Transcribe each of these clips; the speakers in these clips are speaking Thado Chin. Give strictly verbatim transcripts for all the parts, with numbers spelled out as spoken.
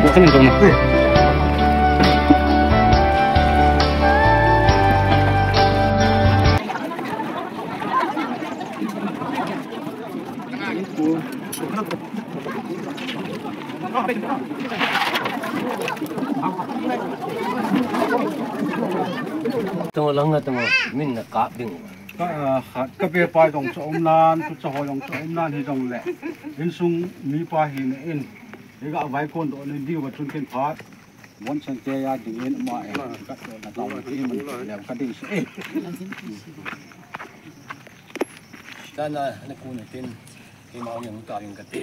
Kani kong na. Tung lang na tung, min na kap ding. Ka, ah, khat ka be pa jong chu um nan, tu cha ho jong chu um nan hi jong le. Insung mi pa hi ne in. Hi ga vai kon do ni diu va chun ken phat. Mon chen te ya ding in ma e. Ka to na ta ti mun le ka ding se. Tana na ku na tin. Keima ong ta ring ka te.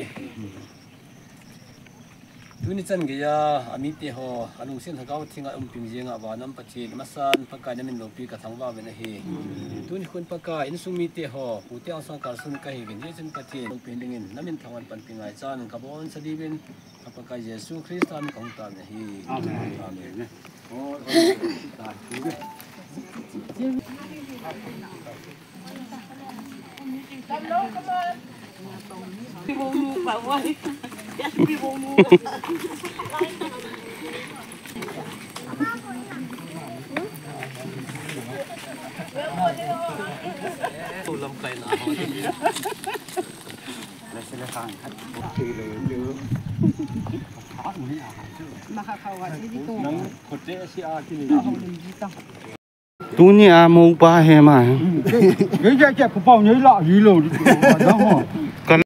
Tuni chan geiya, amite ho, alungset lhagao thinga umping jenga vana um Pathen, amasan Pakai namin loupi kathangvah uvin ahi. Tuni khun Pakai, insung mite ho, pute angsung kalson kahiuvin, hijeh chun Pathen, loupi dingin, namin thangvah in panpi ngai chan, kabonchauvin, ka Pakai Jesu Christa min kahung tauvin ahi. Amen. Amen. Nang khote si a kini. Tuni a mou pa he ma. Gei ja ja ku pau nei la hi lo. Kan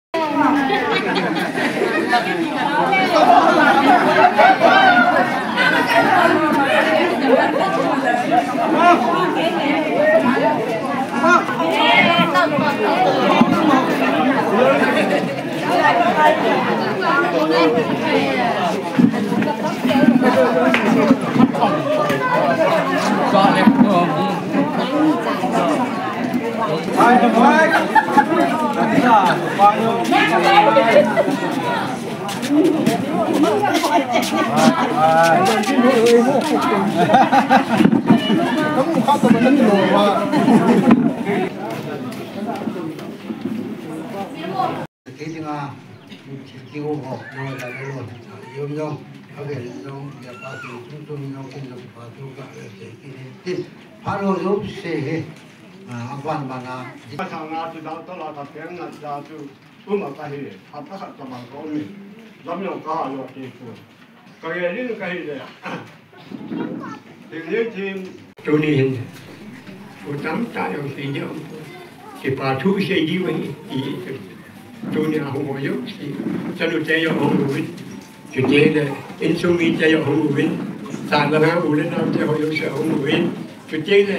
Kei dinga, kei u ho, no, la, no, no, yom, yom, a vel, yom, ya pa, tu, tu, tu, yom, kin, yom, pa, tu, ka, eh, se, ki, ni, tin, pa, lo, yom, se, he, ah, a, van, van, a. Sa nga, tu, dau, to, la, ka, ken, na, la, tu, tu, ma, ka, he, ha, ka, sa, ka, ma, ko, mi, lam, yom, ka, ha, lo, ti, tu. Ka, ye, lin, ka, he, le. Tin, ye, tin. Tuni hin, u tamtah jong sei ding, kipa thu sei ding ahi, ti. Tuni a hung ho jouse, chanu te jong hung uvin. Chuteng le, insung mite jong hung uvin. Sa langa u le nao te ho jouse hung uvin. Chuteng le,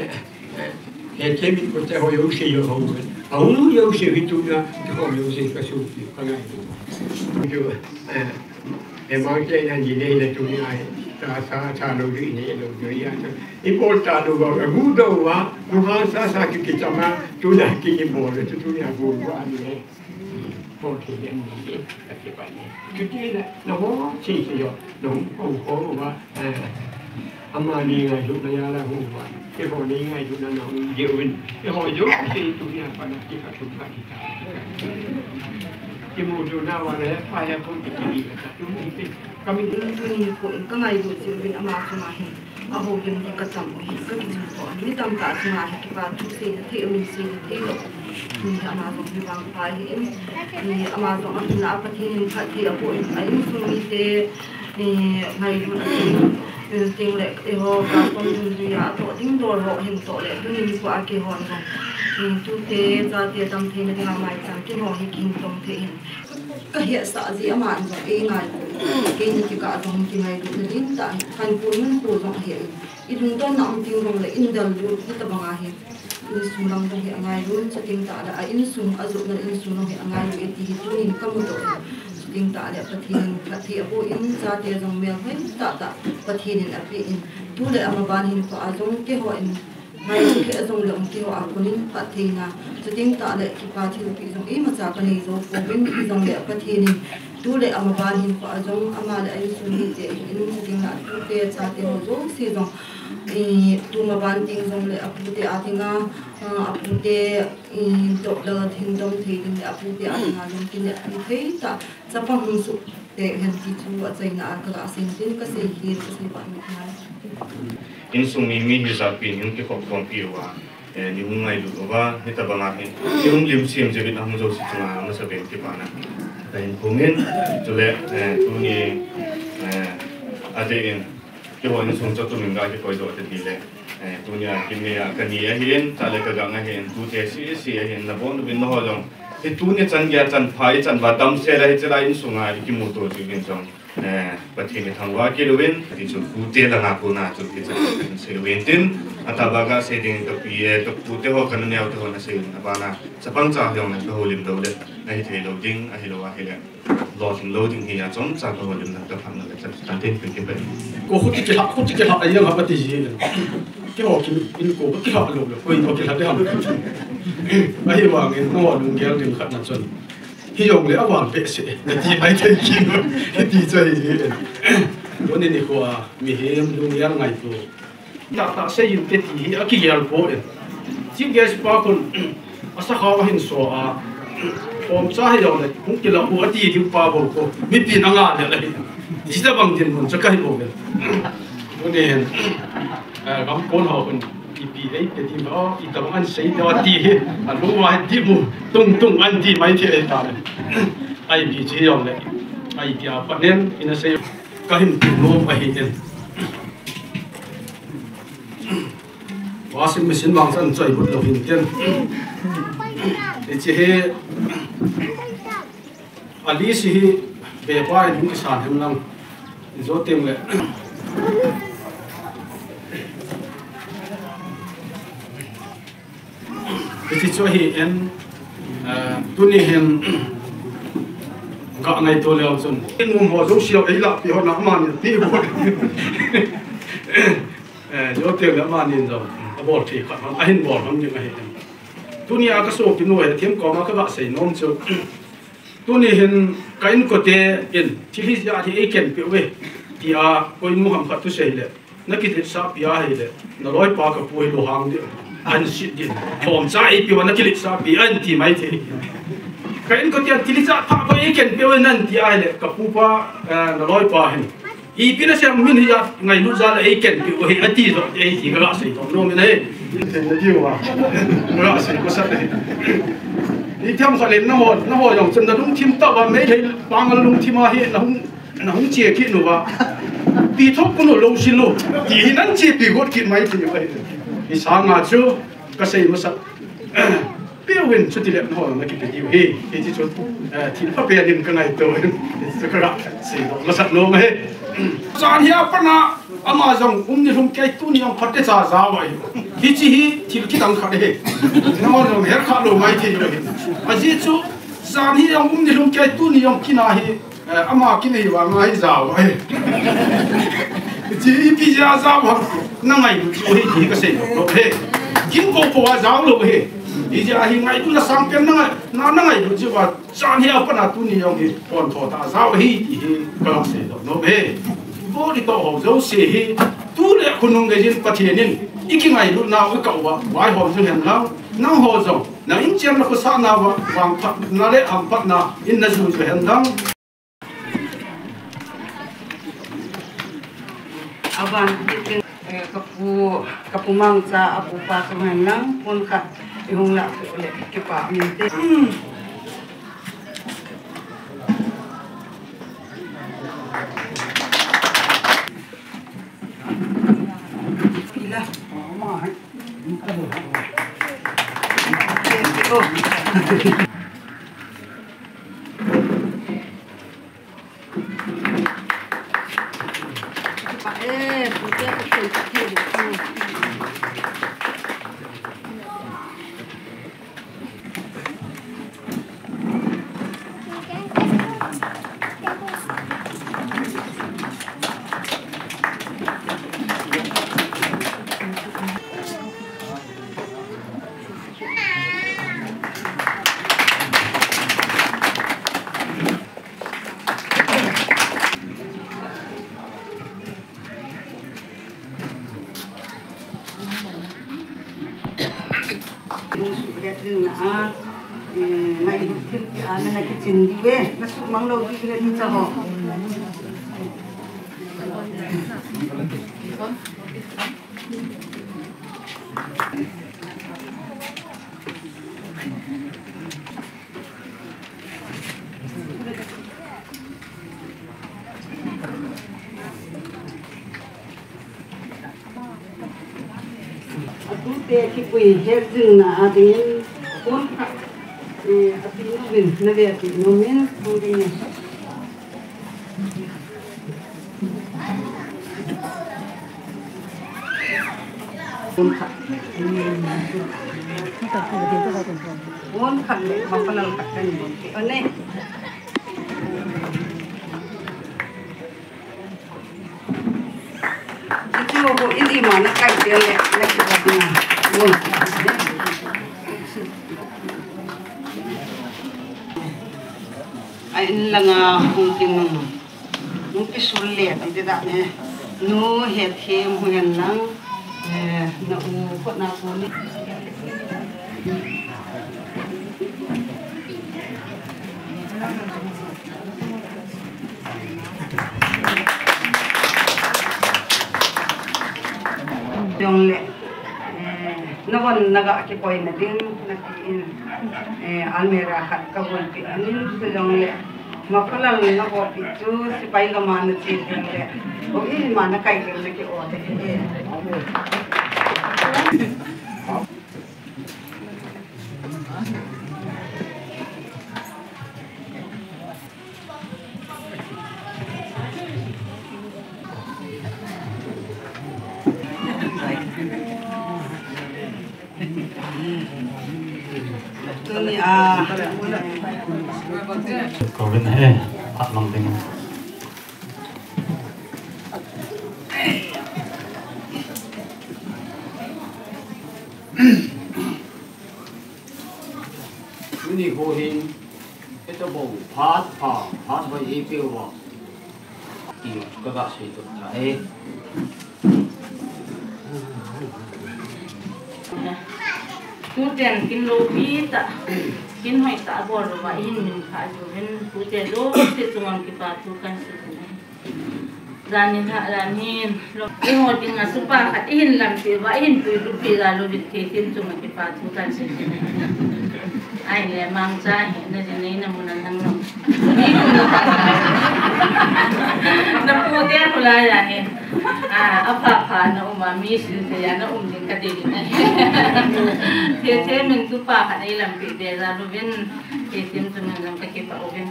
eh, he te min ko te ho jouse jong hung uvin. A hung jouse hi tuna, ho jouse ka su, ka ngai. Ju, eh, He mang che na ni le le tu ni ai. Ta sa sa lo ri ne lo ri ya ta. I bol ta lo ba, a gu do wa, lu ha sa sa ki ki ta ma, tu na ki ni bol le tu tu ya gu wa ni le. Bol ke le ni le, ta ke ba ni. Tu ti le, na ho chi chi yo, no ho ho wa, eh. Ama ni ngailutna jal a hung uva. Keiho ni ngailutna na hung jeh uvin. Keiho jouse tuni a pat a kikah thum kah kikah. Kimuto nauva le, pa ya kon kiti kati. Tuni te. Kami tuni ko ka ngailut jeh uvin ama chunga hin. Ahoulim hi ka tam u hi. Ka kiching ko. Mi tamtah chunga hi kipa thu seina thei, min seina thei lou. Tuni ama jong hi vangpha ahi in. Tuni ama jong ahinla Pathen in phatthei aboh in. A insung mite Eh, ngailut, eh, teng le, eh, ho, ka kon dun dun a, toh ding dol ho, hin toh le, tunin kua kihon ho. Eh, tute, chate, tam thei na dinga maichang, kin ho hi kin tong thei hin. Ka hetsah jeh a aman jong, eh, ngailut. Keini kikah jong, kingailutna ding tah, khankho nunkho jong ahi. I lungdonna um teng jong le, in dal lut, hitabang ahi. Insung lam jong hi angailu, chuteng tah le a insung, ajotna insung jong hi angailu e ti hi tunin kamudoh e. Chuteng tah le Pathen in phatthei aboh in, chate jong melhoi tah tah Pathen in apeh in. Tu le amaban hinkho a jong keiho in ngailu kei a jong le um keiho a kon in phattheina. Chuteng tah le kipa thilpeh jong imacha kanei jou pouvin, hijong le Pathen in tu le amaban hinkho a jong ama le a insung mite in, chuteng le tute chate ho jouse jong I, tu maban teng jong le apute a dinga, a, apute, i, doh lal a ding dom thei ding le apute a dinga jong kineppi thei tah. Chapang hung suh Hen ti chu achaina a kaga sei tin kasei hi, kasei pa ni. Insung mi mi hi japi in kikhop khompi uva, eh, ni hung ngailut uva, hitabanga hi ni hung lim sim jeh in ahung jouse chunga amasapen kipana kahin phong in, chule, eh, tuni, eh, adeh in keiho insung chatumin gakikoi doh teni le, eh, tunia kimei a kani ahin, chale kagang ahin, tute sese ahin, nabon uvin nangho jong hi tuni chan geiya chan pha ichan uva damsel a hiche lai insunga ikimuto jeh uvin jong, eh, Pathen ithangvah kit uvin, ti chu tute langa kona chu hichan kahin sei uvin tin, atahbeh a kasei ding kapi, eh, kapute ho, kanuneo te hon asei uvin abana chapang cha jong le kahoulim lou le ahithei lou ding, ahilou ahile lolhing lou ding hi achomcha kahoulim lang kaphatna le chan tin kin kin pai. Ko khuti kilha, khuti kilha, a jeng ha kati ji. Keiho kin, in ko kilha lou lou, koi ko kilha te ham. Ahivangin nangho lunggel ding khat na chun, hijongle aval behseh nati mai thei kit, ti chu ahi ji. Tuni nikho a mihem lunggel ngaito tahtah sei inte ti hi akigel poi. Chief guest pa khun asakhao ahin so a, khomcha hijongle hung kilah u ati diu pa bou ko, mipin anga le le. Hitabang dinmun chu kahi bou ve. Tunin, eh, gamkon ho khun ipi eiti diu, itabang ahin sei diu ati hi alung uva hi dimu tung tung ahin ti mai thei ahi tale. Ipi hijongle, ipi a panen ina sei kahin ti nom ahi in. Washing machine vang chan choi but lou hin tin. Hiche hi, a list hi vepa in hung kisan hen lang. Ijo teng le. Hiche chu ahi in, eh, tuni hin, kangaito leu chun. Engum ho jouse ho eilahpi hon amani pi bol. Eh, jo teng le amani jong abol thei khat ham, ahin bol ham ding ahi in. Tunia kasopi nu hethem koma kaga sei nom chu. Tuni hin ka inkote in thil hijat hi eikenpeh uve, tia koimu ham khat thusei le, nakiletsahpi ahile, naloipa kapu hi lunghang ding, ahin set ding. Khomcha eipeh uva nakiletsahpi ahin ti mai thei. Ka inkote in thil hijat phabep eikenpeh uve nan ti ahile, kapupa, eh, naloipa hin ipi nasei min hijat ngailut jal a eikenpeh u hi ati jo, eiti kaga sei jo nom in ahi. Kaga sei masat ahi. Itiham khat le nangho, nangho jong chun nalungthim tah uva Meitei pang lungthim a hi nahung, nahung che kit uva. Pi thop kunu lou sil u. Ti hi nan chepi got kit mai thei uva. Hisanga chu kasei masat. Peuvin chuti le nangho nakipe diu hi. Hiche chu, eh, thil phapen in kangaito in. Hiche chu kaga sei jo masat nom ahi. Jan hi apatna Ama jong um ni lhum kei tuni jong phatecha jao ahi. Hiche hi thil kidang khat ahi. Nangho jong herkha lou mai thei ahi. Ajeh chu jan hi jong um ni lhum kei tuni jong kina hi, eh, ama kinei vanga hi jao ahi. Hiche ipi jeh a jao ham nangailut jeh u hi ti hi kasei lou lou ahi. Kin ko ko a jao lou ahi. Hijeh a hi ngailutna sangpen nangai, na, nangailut jeh uva Jan hi apatna tuni jong hi pontho tah a jao ahi ti hi kaga sei jo nom e. Bol itoh ho jouse hi tule khonung geiyin Pathen in ikingailutna u ikah uva vaihom jing hen lang, nangho jong na inchen na khosahna uva vangphatna le hamphatna in najui jing hen lang. Aban, eh, kapu, kapu Mangcha, apupa kong hen lang, pon khat ihung lah peh uleh kipa um inte. Ila. Eh, ngai thil ki ana na kitchen diu ve, na sumang lou diu ve ti cha ho. Atute kipui hetjingna a dingin pon khat, eh, api nomin, na ve api nomin, pon dingin. Pon khat. Pon khat le, mapalal khat kan bon. Ane. Chuchu ho idi ma na kai te le, na ki ba na. Bon. A in langa hung kin nung. Nung kisul le, ti ti da ne. Nu he the mu hen lang. Eh, na u ko na ko ni. Jong le. Eh, na von na ga kipoi na ding, na ti in. Eh, almirah khat ka von pi anin, tu jong le. Mapalal na ho pi chu, sipai lama na che ding le. Ko in ma na kai ding na ki o te. Eh. Tuni a. Kovin he, at lang ding. Tuni ho hin, ito bo, phat pha, phat hoi eipeh uva. Ti ka ga sei to ta e. Tuten kin loupi tah, kin hoi tah bol louva, ihin min kha jouvin, tute jouse chunga kipa thu kan sei in ahi. Jan in ha, jan hin, eiho dinga tupa khat ihin lampi uva, ihin puilup pi jal uvin, thei thim chunga kipa thu kan sei in ahi. Ahile, Mangcha hi, na jin nei na mun a nang lou. Na pu te khu lai a hi. A, apha pha na um a, mi sil te a na um ding ka dei ding ahi. Thei thim in tupa khat eilampi be jal uvin, thei thim chunga jong ka kipah uvin.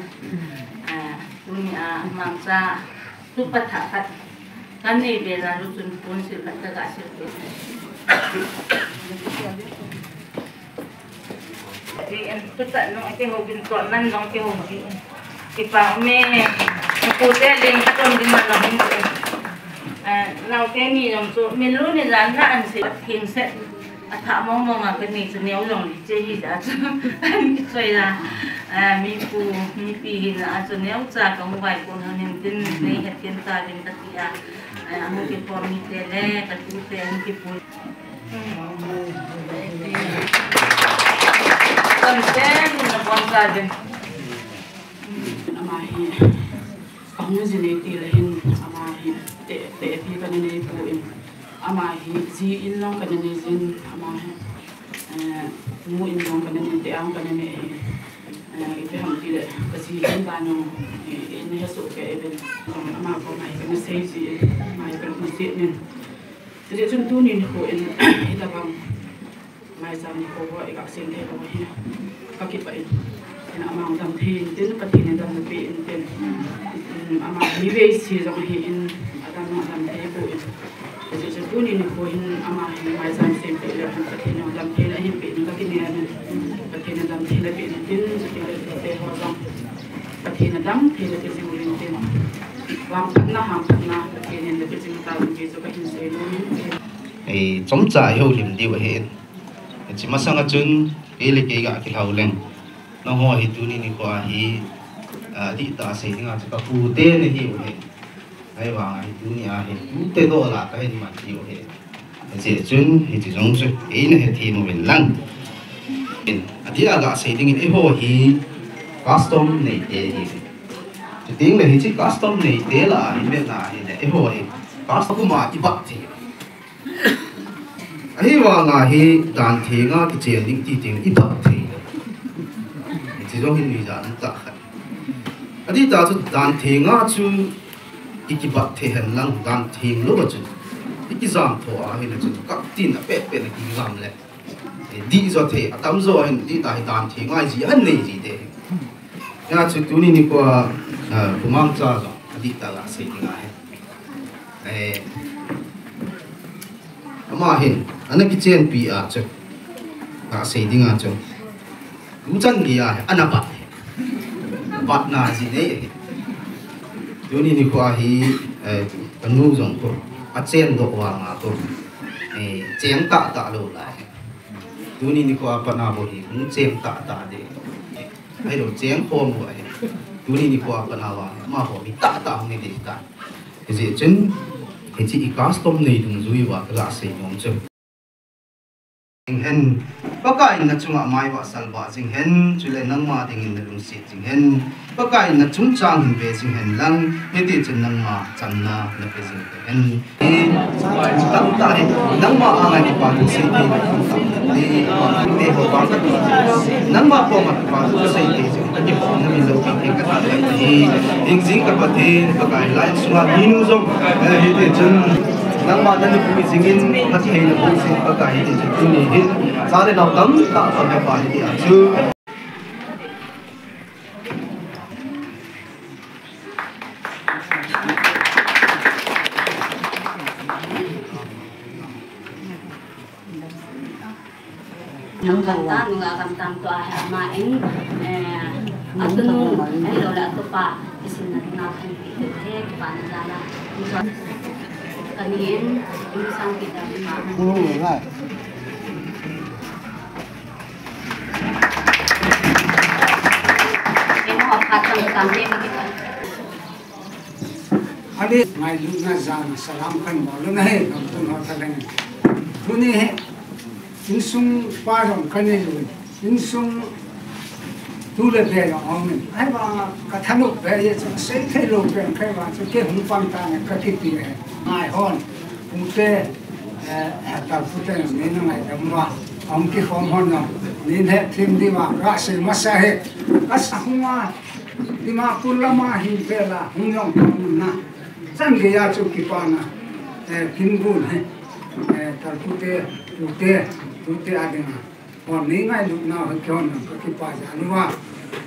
A, tuni a, Mangcha, tupa thah khat. Kan nei be jal u chun pon sil khat ka ga sil pe. Ti en, tu ta nung ati ho bin to nan nung ti ho ti. Kipa ume, pute ling ka ton ding ma nung hin. Eh, naote ni jong chu, min lu ni jan na an se, thing se. Athah mong mong a ka nei chu neo jong le che hi ja chu. An kichoi la. Ah, mi pu, mipi hina a chu neocha ka hung vaipon hon in tin, nei het tin ta vin ka ti a. Ah, hung kikhom mite le, ka tute hung kipu. Kan ten na bon ta vin. Ama hi. Ka hung jin e ti le hin, ama hi te, te pi ka nei nei pu in. Ama hi ji in long ka nei nei jin, ama hi, eh, mu in long ka nei nei, te ang ka nei nei hi. Eh, ipi ham ti le, ka ji hin ba nung, eh, in he so ke even. Ama ko mai ka nei sei ji, mai ka nei sei min. Ti chun tuni nikho in, hi ta bang. Maicham nikho ho, i ga sem thei lou hi. Ka kipah in. Tin ama dam thei in tin, Pathen in damna pe in tin. Mm, ama hi vei si jong hi in, adam, adam thei poi. Ajeh chu tuni nikho hin ama hi maicham sem thei lou hin Pathen in dam thei na hin pe in ka kinem in. Pathen in dam thei na pe in tin, chu ti le te ho jong. Pathen in dam thei na pe jing in tin. Vangphatna, hamphatna, Pathen in na pe jing ta in ti chu ka hin sei nom in tin. Ei, chomcha i houlim diu ahi. Hiche masanga chun, kei le kei ga kilhau leng. Nangho hi tuni nikho a hi, ah, dihtah a sei dinga chu ka pute nahiu ahi. Ahivanga hi tuni a hi, tute dol a ka hin man diu ahi. Hiche chun, hiche jong chu, eina hethem uvin lang. Adeh a gasei dingin eiho hi custom neite hi. Chutengle hiche custom neite lah a hin vetna ahile eiho hi custom a ibat thei. Ahivanga hi dan thenga kichen ding ti teng ibat thei. Hiche jong hin nuijat um tah khat. Adih tah chu dan thenga chu ikibat thei henlang dan theng louva chu ikijam tho ahile chu kaptin apet pet a kijam le dih jo thei, atam jo hin dih tah hi dan thenga iji ahin nei ji te. Hia chu tuni nikho a, ah, Pu Mangcha jong adih tah gasei ding ahi. Eh, ama hin ana kichenpi a chu gasei ding a chu tuchan gei a hi ana bat hi. Batna ji nei hi. Tuni nikho a hi, eh, kanu jong khu achen doh vanga khu, eh, cheng tahtah lou lai. Tuni nikho a pat a bou hi hung cheng tahtah ding. Ahilou cheng khom bou ahi. Tuni nikho a pat a vang amaho mi tahtah hung hi ding tai. Hijeh chun hiche i custom nei dungjui uva kagasei nom chu. Jing hen, Pakai in nachunga mai vahsal vah jing hen, chule nangma dingin nalungset jing hen. Pakai in nachungchang hin ve jing hen lang, hiti chun nangma chamna nape jing hen. Tamtah hi, nangma anga kipa thu sei thei, te ho pa, nangma koma kipa thu sei thei, kipa na min lo ka thei ka ta hi. Hingjing ka Pathen, Pakai lai sunga minu jong, eh, hiti chun nangma nani pu jingin, Pathen na pu jing Pakai hiti chun tuni hin, cha le nao tamtah pa ka pa hiti a chu. Nang kanta, nung a kam tam to a he ama in, eh, atunu, ahilou le atupa, isin na na kan pi te, pa na la la. Kani in, in sang pi ta ma. Ani ngailutna jana salam kan bol u ahi, kan pun ho tha leng. Tuni hi, insung pa jong kan nei u, insung tu le be jong um in. Ahivang ka thanop be ye chu sei thei lou pen kei vang chu kei hung pang ta nge ka kiti e. Ngai hon, pute, eh, tal pute ni na ngaidam uva, hung kikhom hon jong, ni he thim di uva, ka sei masa he, ka sa hung a, Dimapur lama hin pela hung jong pang na. Chan gei a chu kipana, eh, kin gun he, eh, tal pute, pute, pute a dinga. Hon nei ngailutna ho kihon ka kipa jeng uva.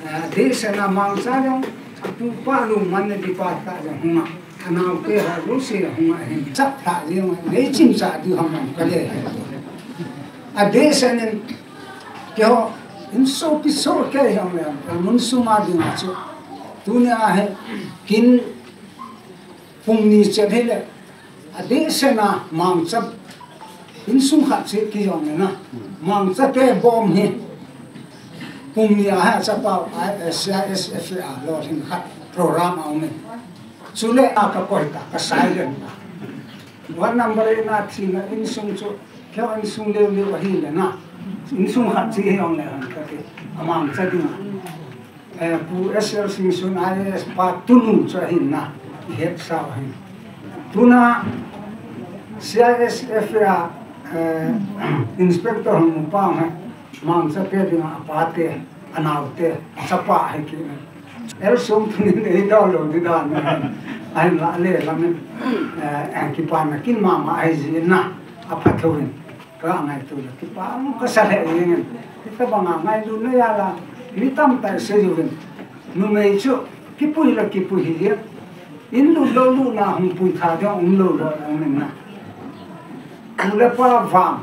Eh, adeh sena Mangcha jong, apu pa lungman na kipa ta jong hung a. Anaote ho jouse hung a hin. Chap ta jeng, nei chim cha di ham ka le. Adeh sena Keiho, insopi sopi kei hijongle, mun sunga dinga chu. Tunia hi, kin pung ni chet hile, adeh sena Mangcha, insung khat cheh kijongle na. Mangcha te bom hi, pung ni a hi achapa, a, C I S F a lolhing khat program a um in. Chule a ka koi ta, ka silent ta. One number in a thina insung chu, keiho insung leu leu ahile na. Insung khat cheh hijongle han kati. A Mangcha dinga. Eh, Pu S L Singson I A S pa tunu chu ahin na. I hetsau ahin. Tuna C I S F a, eh, inspector hung mu pa hung he. Mangcha te dinga apa te, anao te, achapa hi kit na. L Somthun in eidou lou di dan. Ahin la le lam in, eh, kipana kin mama ahi jin na, apha thou in. Ka ngaito le, kipa um ka sa le jeng in. Hitabanga ngailutna jal a, mi tamtah sei uvin. Numei chu, kipui le kipui hi jeng. In lut lou lutna hung pui tha ding um lou lou um in na. Pu le pa vang,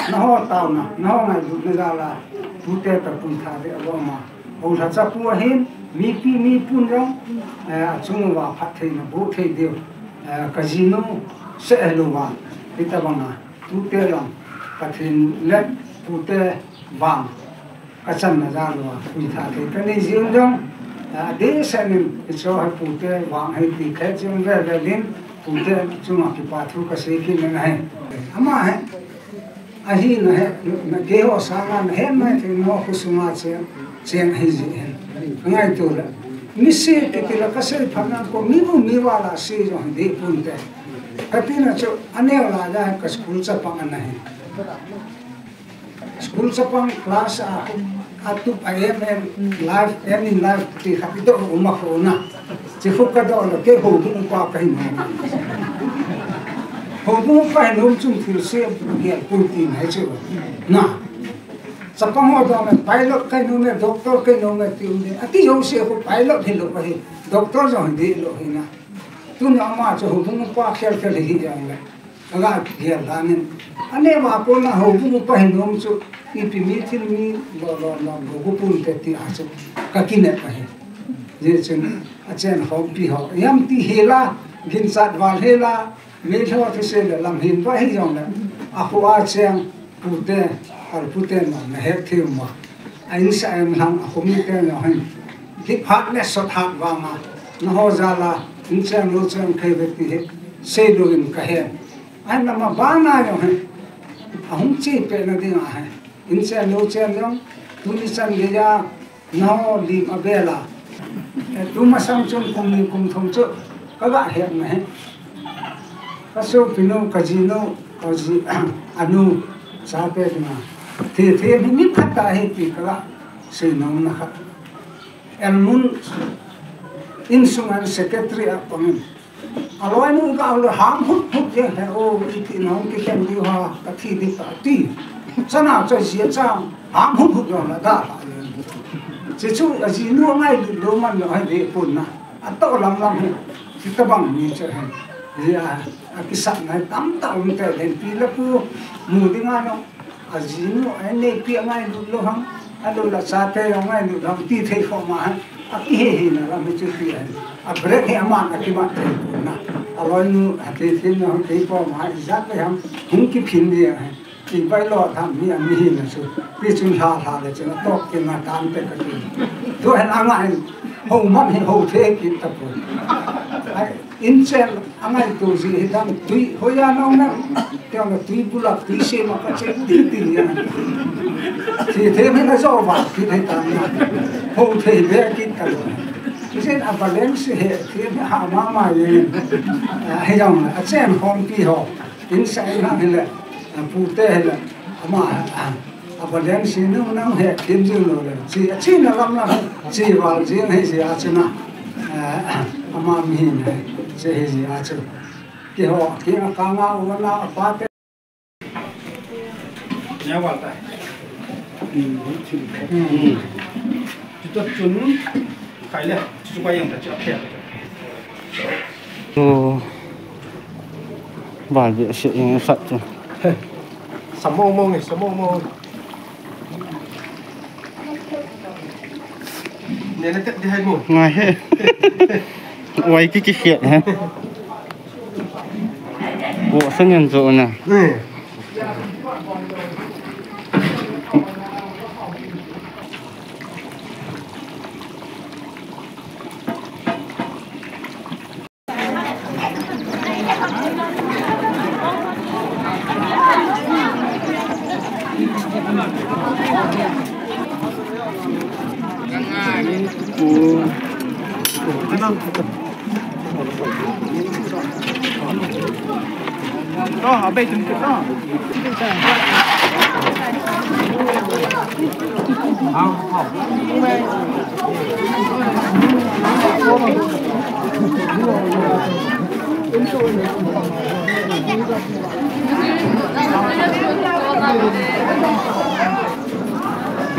nangho taona, nangho ngailutna jal a, tute tapui tha ding a lom a. Houlhacha pu ahin, mipi mipun jong, eh, achung uva phattheina boh thei diu, eh, ka jinu seh lou va, hitabanga, tute jong, Pathen le pute vang, ka channa jal uva, pui tha thei ka nei jing jong, eh, adeh seh in, hicho hi pute vang hi ti khet jing ve ve in, pute chunga kipa thu ka sei kit in ahi. Ama hi, Ahi nahe, na keiho sanga nahe mai thei, nangho khosunga cheng, cheng ahi jeh hin. Ngaito le. Mise kiti le kasei phat nang ko, mi bu mi val a sei jong dih pon te. Kati na chu, aneo lai a ka school chapang ana hi. School chapang class a, atup a M M life, M in life ti khat i doh um a kona. Chi khu ka doh le kei houbung upa ka hin um. Houbung upa hin um chun thil sei gel pon ti nai chu. Na. Chapang ho doh le pilot ka hin um e, doctor ka hin um e ti um ding. Ati jouse khu pilot hilou ahi. Doctor jong hilou hi na. Tun ama chu houbung upa khel khel hi jong le. Ka ga kigel dan in. Aneo a kona houbung upa hin um chu, ipi mi thil mi lo lo lo lo gu pon te ti a chu ka kinep ahi. Hijeh chun achen khompi ho. Ijemti hila, ginchat val hila, meilhei thusei le lamhin va hi jong le. Akhu a cheng pute, kalpute na, na het thei um a. A insung a um lhang a khomite na hin. Dip hat le sot hat vanga. Nangho jal a, in cheng lou cheng khei ve ti hi. Sei lou in ka he. Ahin ama bana jong hi. Ahung che peh na ding ahi. In chen lou chen jong. Tuni chan geiya. Nangho lim a bel a. Eh, tu masang chun kum ni kum thum chu. Ka ga het na hi. Ka sopinu, ka jinu, ka ji, anu, chate dinga. Thi, thi, mi, mi phat ta hi ti ka ga sei nom na kha. Elmun insung an secretary a pangin. Aloinu ga le ham hut hut je he o, iti nong ki khen diu ha, ka thi di ka ti. Chana choi sia chang, ham hut hut jong la da la le. Chi chu a jinu ngai du do man lo hai de pon na. A to lam lam hi. Chi ta bang ni che he. Ya, a kisat ngai tam ta um te den pi la pu. Mu ding a no. A jinu, a neipi a ngailut lou ham, a lou la chate a ngailut lou ham, ti thei khom a, a kihe hina lam hi chu ti a. A break hi aman a kimat thei pon na. Aloinu, a thei thei na ham thei pom a, ijat le ham, hung kiphin di a. Ti pai lo tham mi a mi hina chu. Ti chun lha lha le chun a tok ti na tan te ka ti. Tu hen a ngai, ho man hi ho thei kit ta pon. Ai, In chen a ngaito ji hi dan tui, hoiya nong na, tiang na tui bulak, tui sema ka che, ti ti ya. Thi them hi na jo va, thi thei tan na. Ho thei be kit ka lo. Chen a balance he, thi hem ha ma ma ye. A, he jong, a chen khompi ho. Insung a hi le, a pute hi le, ama, a, a valen si nung nang he, kim jing lo le. Chi, a chi na lam na, chi val jing he si a chi na. A, ama mi hin he, chi he si a chi. Ki ho, ki a ka nga u na a pa te. Nya val ta. Hmm. Hmm. Chu to chun, khai le, chu pa yang ta chu a phe. Chu val behseh jeng sat chu. Sa mong mong e, sa mong mong. Ne na tet di hai mo. Ngai he. Wai ki ki khiat he. Wo sa ngen jo na. Ne.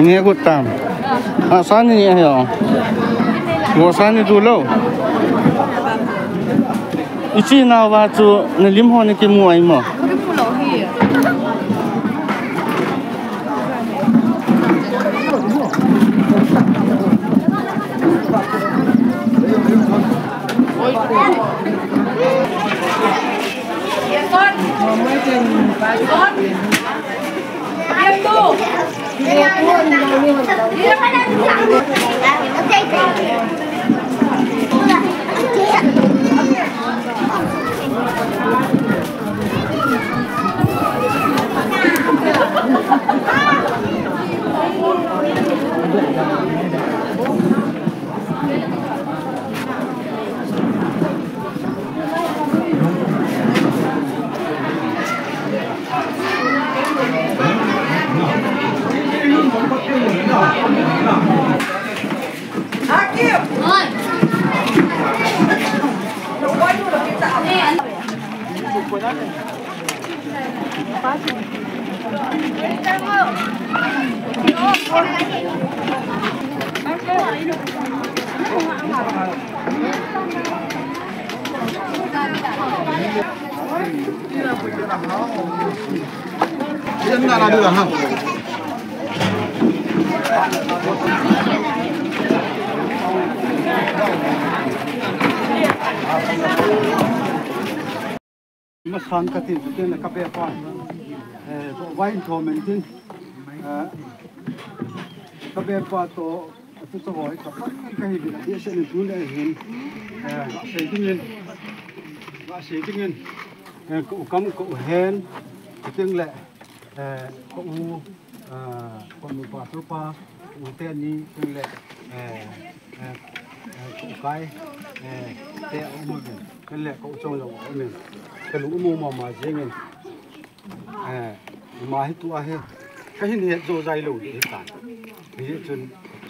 Nge gut tam. A, sani ni ahi o. Go sani tu lo. Ichi nau va chu na lim ho ni kimu ai mo. Masan ka tin, tin ka be pa. Eh, vain tho men tin. Eh, ka be pa to, atu to hoi ka pa ka hi bi, dia se ni tu le hin. Eh, ka sei tin, ka sei tin. Eh, ko kam ko hen, tin le, eh, ko u, ah, ko nu pa, tu pa, u te ni, tin le, eh, eh, eh, ko kai, eh, te u mo. Kan le ko chong lo men. Ka lung mo ma ma jeng in. Eh, ma hi tu a hi. Ka hin het jo jai lo di hi tan. Hi chun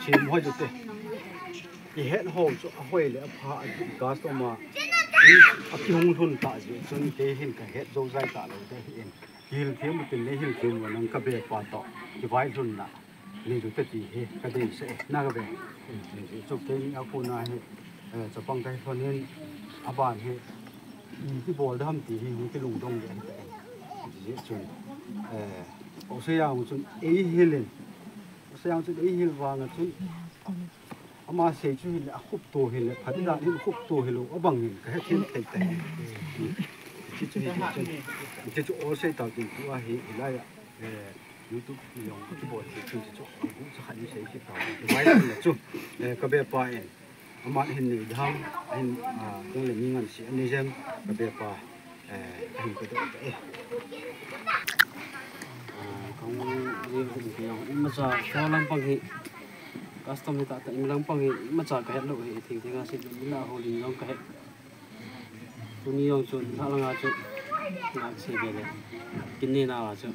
sim ho ju te. I het ho chu a hoi le a pha a customer. A ki hung lhun ta ji chun ke hin ka het jo jai ta lo de hi in. Hil thiam tin le hil thiam nang ka be pa to. Ki vai lhun na. Ni tu te ti hi ka dei se na ka be. Ni chu ke ni a ko na hi. Eh, chapang kai thon hin a ban hi. Ki bol dam ti hi hung ki lungdong de. Ji chun. Eh, o se yang chun ei hilin. O se yang chun ei hil vang chun. Ama sei chu hile a khup to hile. Phadi da hin khup to hilo. A bang hin ka he thin thei thei. Ji chu hi chun. Ji chu o sei ta tin tu a hi hilai a. Eh, YouTube ni jong kibol thei chun chu, chu, chu khat ni sei kit tau. Vai na chu, eh, ka be pa in. Aman hin nei dam, hin, ah, jong le mi ngan si ani jem, ka be pa, eh, hin ka do ta e. Ah, kong ni hin ki jong, ima cha, so lam pang hi, custom hi ta ta, ima lam pang hi, ima cha ka het lo hi, thing thing a si, mina ho ling jong ka het. Tuni jong chu, na langa chu, na se be le. Kini na la chu.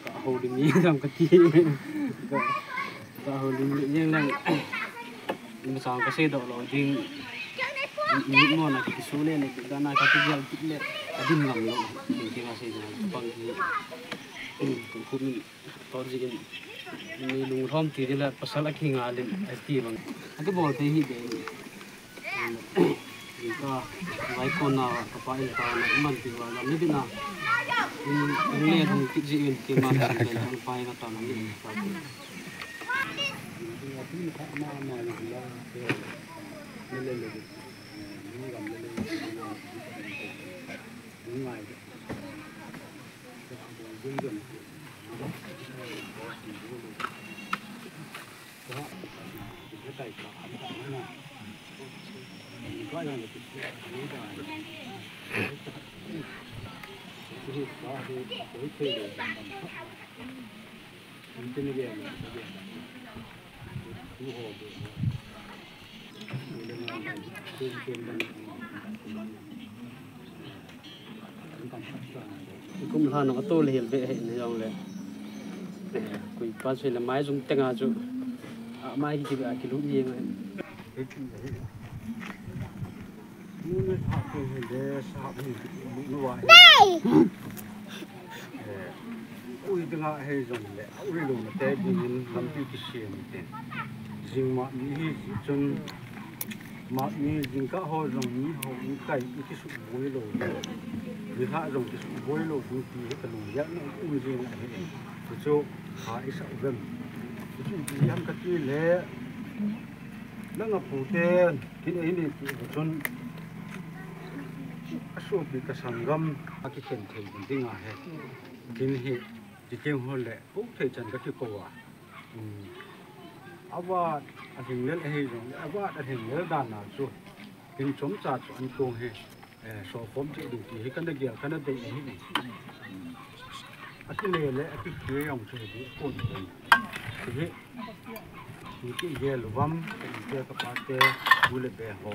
Ka ho lim ni dam ka ti. Ka, ka ho lim ni jeng lang. Ni sang ka se do lo ding. Ni mo na ki su le le, da na ka ti jal ti le. Ka din ngam lo. Ki ki ma se na pang ki. Ku ku min. Tor jigin, ni lunglhom ti ding le pasal a kinga lim, a ti bang. A ti bol te hi de. Ka, vai kon na, ka pa in ka na, man ti wa na, ni bi na. In, in le dum ti ji in, ti ma na, ti kan pa in ka na, ni ka. Kum lha nung a tol hel be he ni jong le. Kui pa sui le mai jung tenga chu. A mai ki a ki lu ni ngai. Ui dinga hei jong le, ui lo na te dingin lampi kisem te. Jing ma ni hi chun, ma ni jing ka ho jong ni ho ni kai i kisu boi lo. Ni ha jong kisu boi lo, ni ti hi ka lung ya na um jing a he. Chu chu ha i sa u vem. Chu chu ti ham ka ti le. Nang a pu te, kin ei ni ti chun. A su pi ka sanggam, a ki khen thei dinga he. Kin hi. Ti teng ho le, pu thei chan ka kikou a. Um, a vat a hing lel a hi jong le, a vat a hing lel dan a chu. Tin chom cha chu an tong hi, eh, so khom chi ding ti hi ka na gel, ka na dei hi ni. A ti le le, a ti ti jong chu hi kon. Ti hi, ti ti gel vam, ti ti ka pa te, u le be ho.